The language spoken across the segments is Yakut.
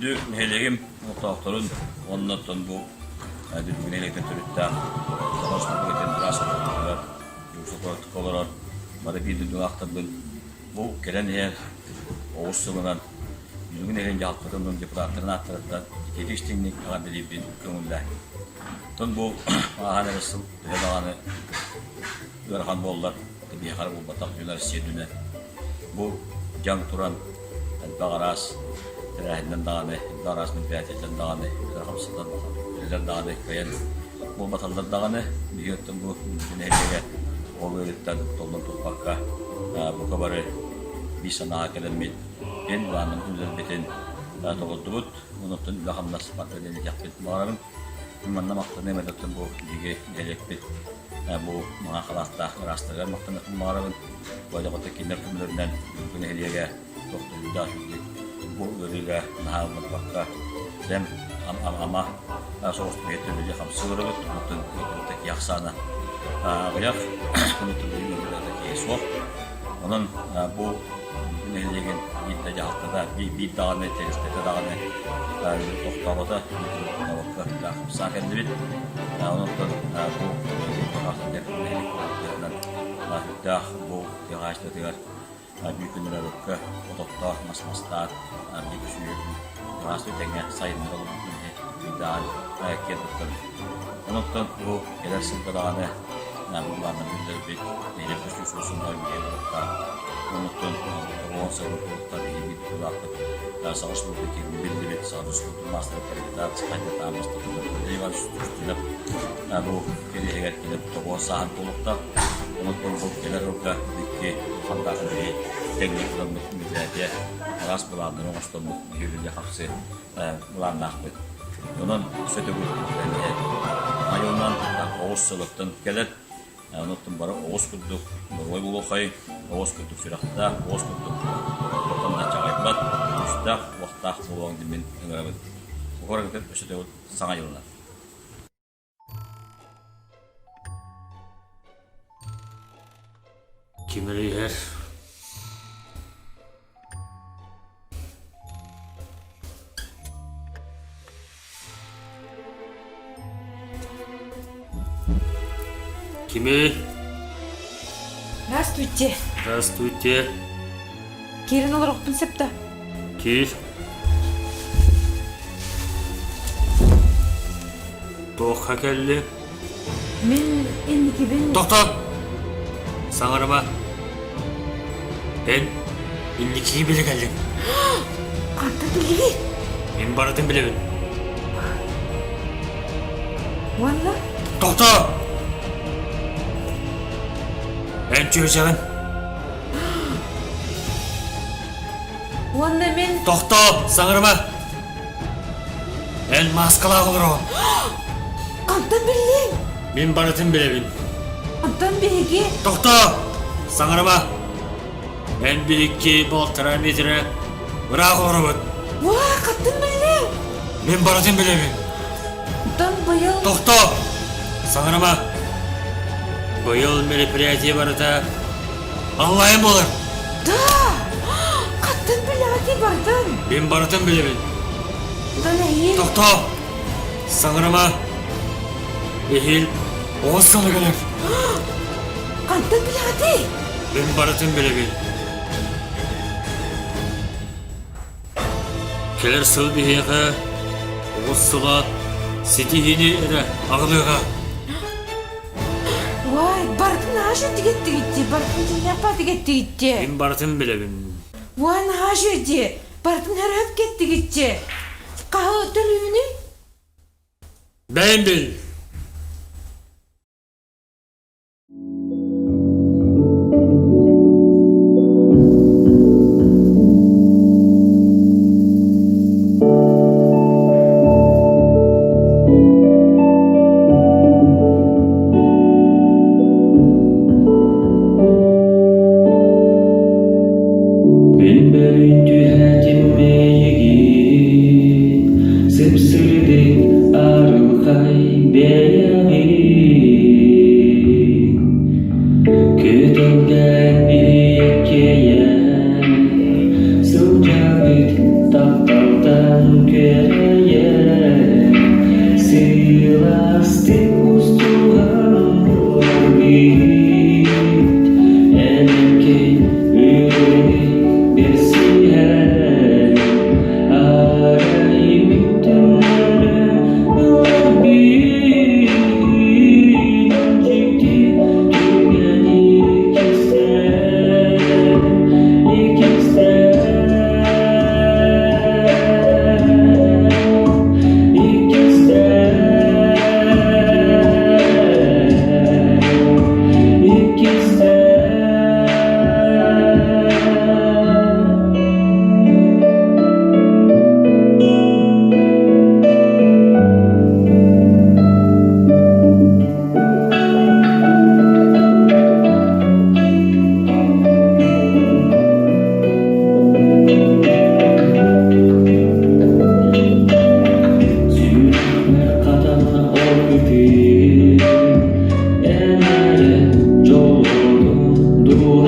Күндү нэһилиэгим олохтоохторун уонна оттон бу Дүллүкү нэһилиэгиттэн төрүттээх Саха Республикатын араас олохтоохторугар, Дьокуускай олорор бары биир дойдулаахтарбын бу кэлэн иһэр оҕус сылынан Дүллүкү нэһилиэгин дьаһалтатын уонна депутаттарын ааттарыттан итиитик истиҥник эҕэрдэлиирбин көҥүллээҥ. Оттон бу ааһан эрэр сыл төһө даҕаны ыарахан буоллар, биһиэхэ эрэ буолбатах, бүтүн Россия үрдүнэн Бу дьаҥ туран элбэх араас тэрээһиннэн даҕаны, элбэх араас мероприятиетын даҕаны, үлэлэр үлэлэр даҕаны кыайан буолбаталлар даҕаны, биһиги оттон бу нэһилиэгэ ол ыарыыттан толлон турбакка бука бары биир санааҕа кэлэммит, эн былааннаммыт үлэлэрбитин толордубут. Онон үлэ-хамнас барда диэн этиэхпин баҕарабын. Манна махтаныам этэ оттон бу биһиги нэһилиэкпит бу маҥан халааттаах ыраастарыгар махтаныахпын баҕарабын. Бу кинилэр көмөлөрүнэн бүгүҥкү нэһилиэгэ туох да үрдээх үрдүк бу ыарыыга наһаа ылларбакка дэм ама соҕустук иһиттэн хамсыы олоробут. Онтон ыарыыта киһи ахсаана аҕыйах, онтон ыарыыта киһи суох. Онон бу нэһилиэгин биир да дьаһалтата, биир даҕаны тэрилтэтэ даҕаны тохтообото, тохтообокко хамсаан кэллибит. Онон бу нэһилиэк быһыытынан сүрдээх бу тыа хаһаайыстыбатыгар биир күннэрэ ототтоох мас мастаан биир сүөһү ыраас тэҥҥэ сайыннара олорбут ыйдаан киэн туттабыт. Онон бу кэлэр сылга даҕаны бу былааннар биллэрбит нэһилиэкпит сүүс уон биир олохтоох. Онон оҕо сылын туруктан биһиги тутулаахпыт саҕа служба киирин биллибит саҕа служба маастара кандидат кандидат бастакы Иван Устинов бу кириэһигэр кэлэн тоҕо сааһын туолуохтаах. Онон бу кэлэр сылга икки улахан үлэһи тэҥҥэ тураммыт мероприятие араас былааннары оҥостоммут биһиги үлэ-хамсы былааннаахпыт. Онон өссө төгүл айылынан оҕус сылыттан кэлэр. Онон бары оҕус курдук доруобай буолуоххайыҥ, оҕус курдук сүрэхтээх, оҕус курдук туохтан да чаҕыйбат, күүстээх, уохтаах буолуоҥ диэн мин ыҥырабын. Уһур өссө төгүл саҥа дьылынан. Ким эрэ иһэр? Кимий? Здравствуйте. Здравствуйте. Киирэн олоруохпун сөп да? Киир. Туохха кэлли? Мин инникибин... Тохтоо! Саҥарыма. Эн инникии билэ кэллиҥ. Хантан билигин? Мин барытын билэбин. Уонна? Тохтоо! Эн чүөчэҕин. Уонна мин... Тохтоо! Саҥарыма! Эн мааскалаах олороҕун. Хантан биллиҥ? Мин барытын билэбин. Онтон биһиги... Тохтоо! Саҥарыма! Эн биһикки балтараа метрэ ыраах олоробут. Уа, хантан биллиҥ? Мин барытын билэбин. Онтон быйыл... Тохтоо! Саҥарыма! Быйыл мероприятие барыта онлайн буолар. Да! Хантан билэҕитий бардын? Мин барытын билэбин. Онтон эһиил... Тохтоо! Саҥарыма! Эһиил оҕус сылы кэлэр. Хантан билэҕитий? Мин барытын билэбин. Кэлэр сыл биһиэхэ оҕус сыла ситиһиини эрэ аҕалыаҕа. Уай, барытын аһа тигеттигитти, барытын тиһиэхпэ тигеттигитти. Мин барытын билэбин. Уай, наһаа үчүгэй барытын хөрөп кеттигитти. Хаһы төлүүнүй? Бэйэм бил. Мин бөлүүн түһээтим эйигин, сып-сырдык арылхай бэйэҕин. Көтөлгөн биһиккэйэн, сылдьабыт тапталтан көйөн.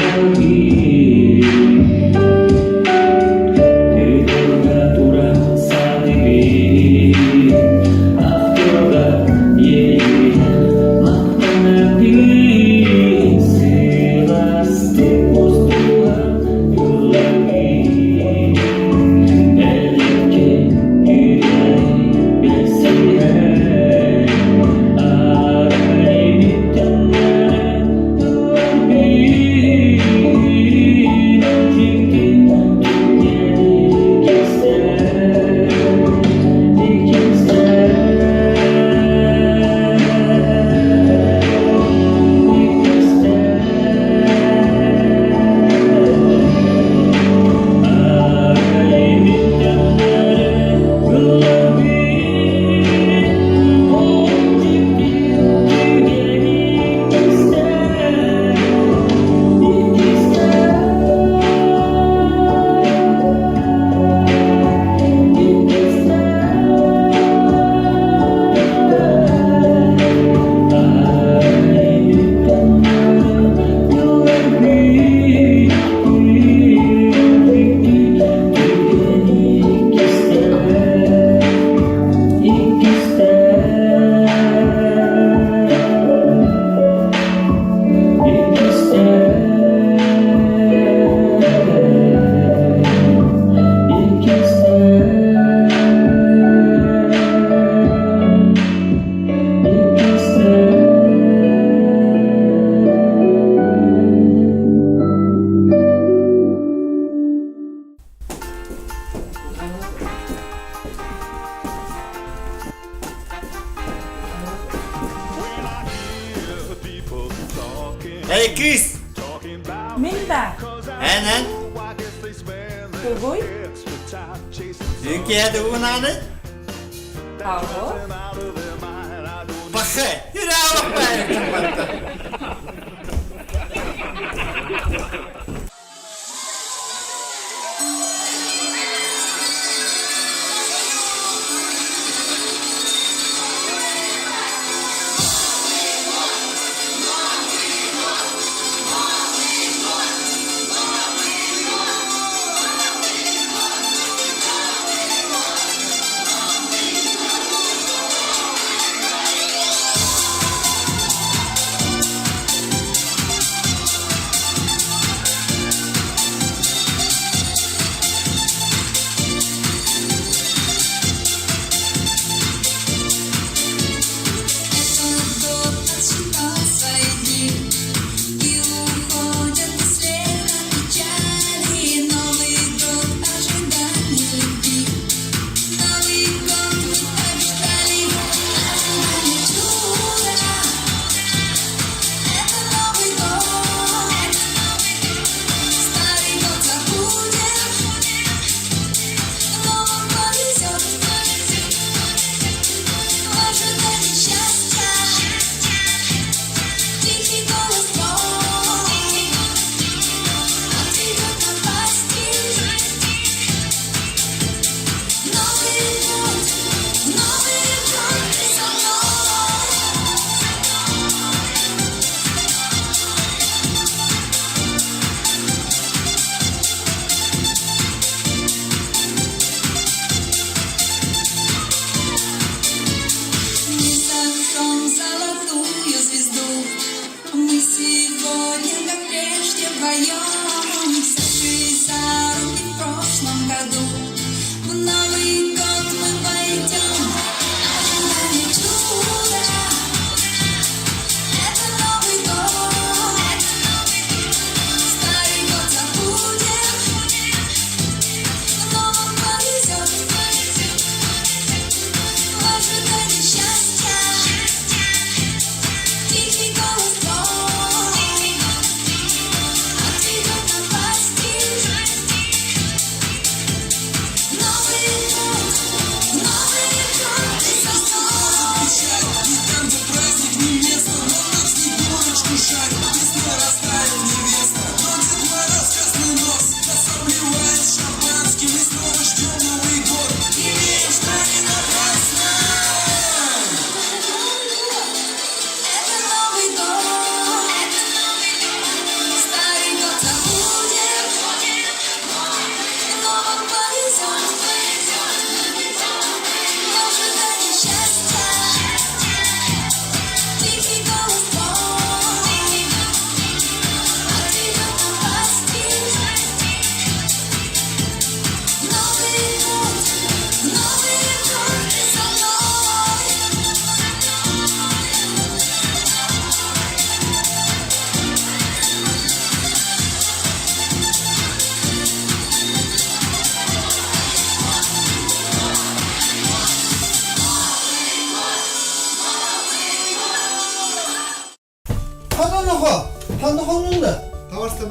Ыллыыбын Тыылга тура саныыбын Ахтылга иэйиинэн махтанабын Сылаастык устуһан ыллыыбын Элекке үрэҕи билсиһэн Арай бүттэннэрэн Эй, кыыс! Мин да. Эн эн? Тугуй? Үкээ тугунааны? Алло? Бахы! Үрээ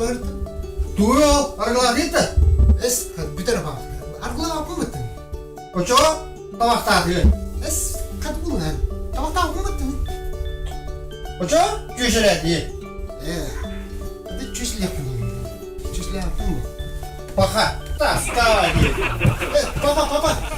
Быһыртын. Тугуй ол? Аргылаатыйта? Эс, бүтэр апаат. Аргылааппын Очо табахтаатыгын. Эс, хат булунан. Табахтааппын Очо чүөчэлээтиги. Э, это чүөчэлээхпин. Чүөчэлээхпин. Паха, таска Э, папа, папа.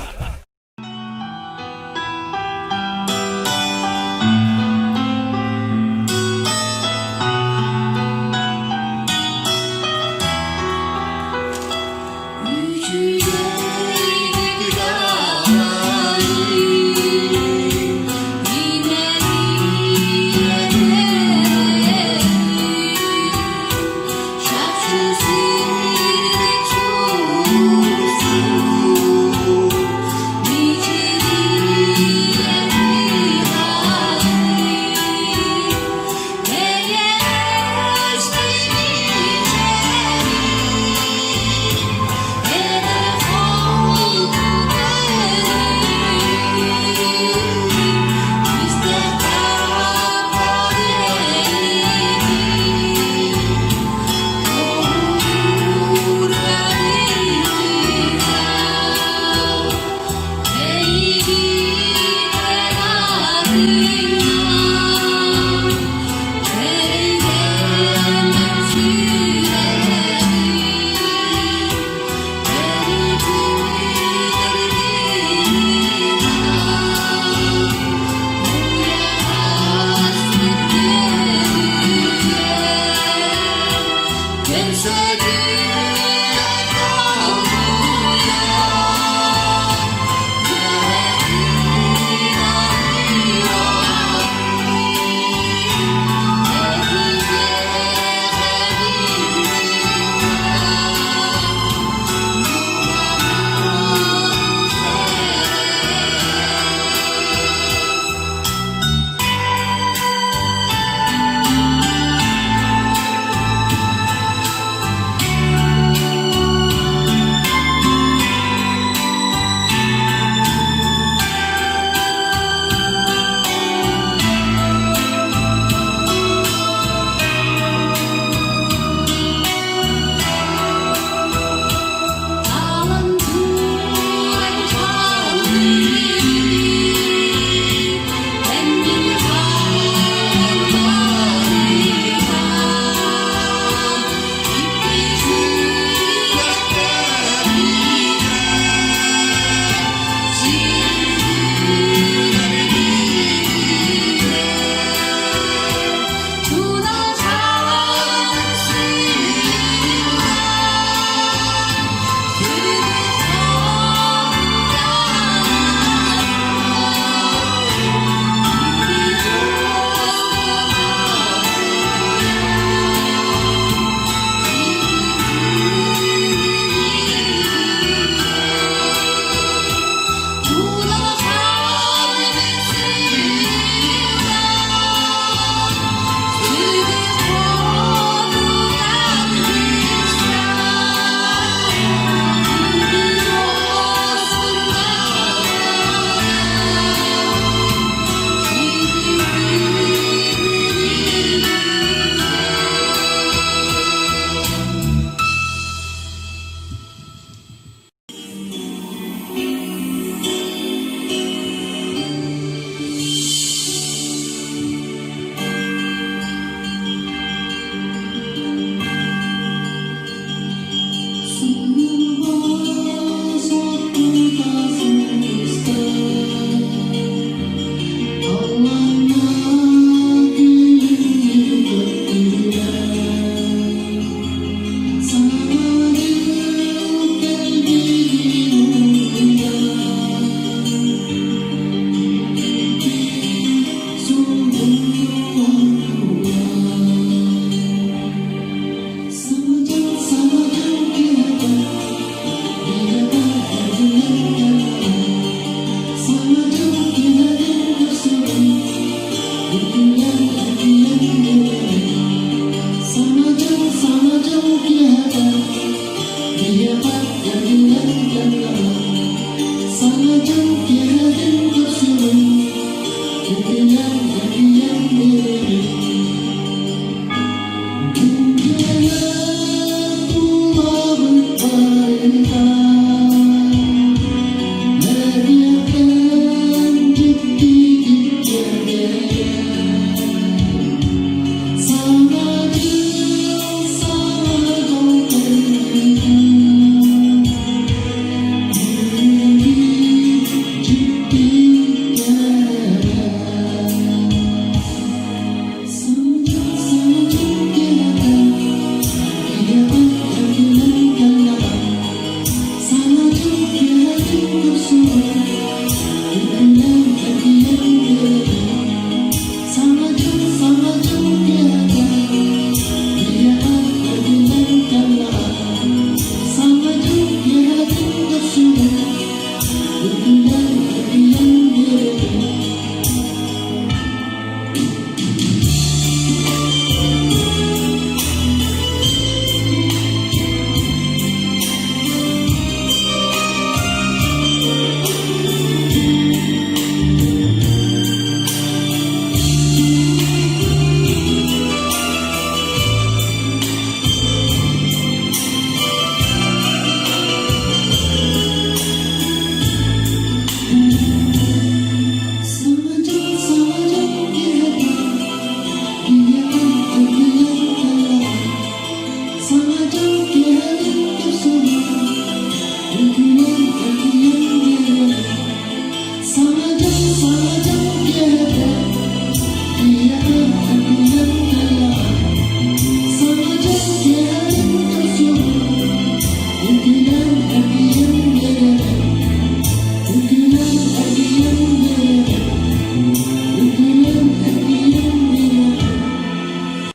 Kimse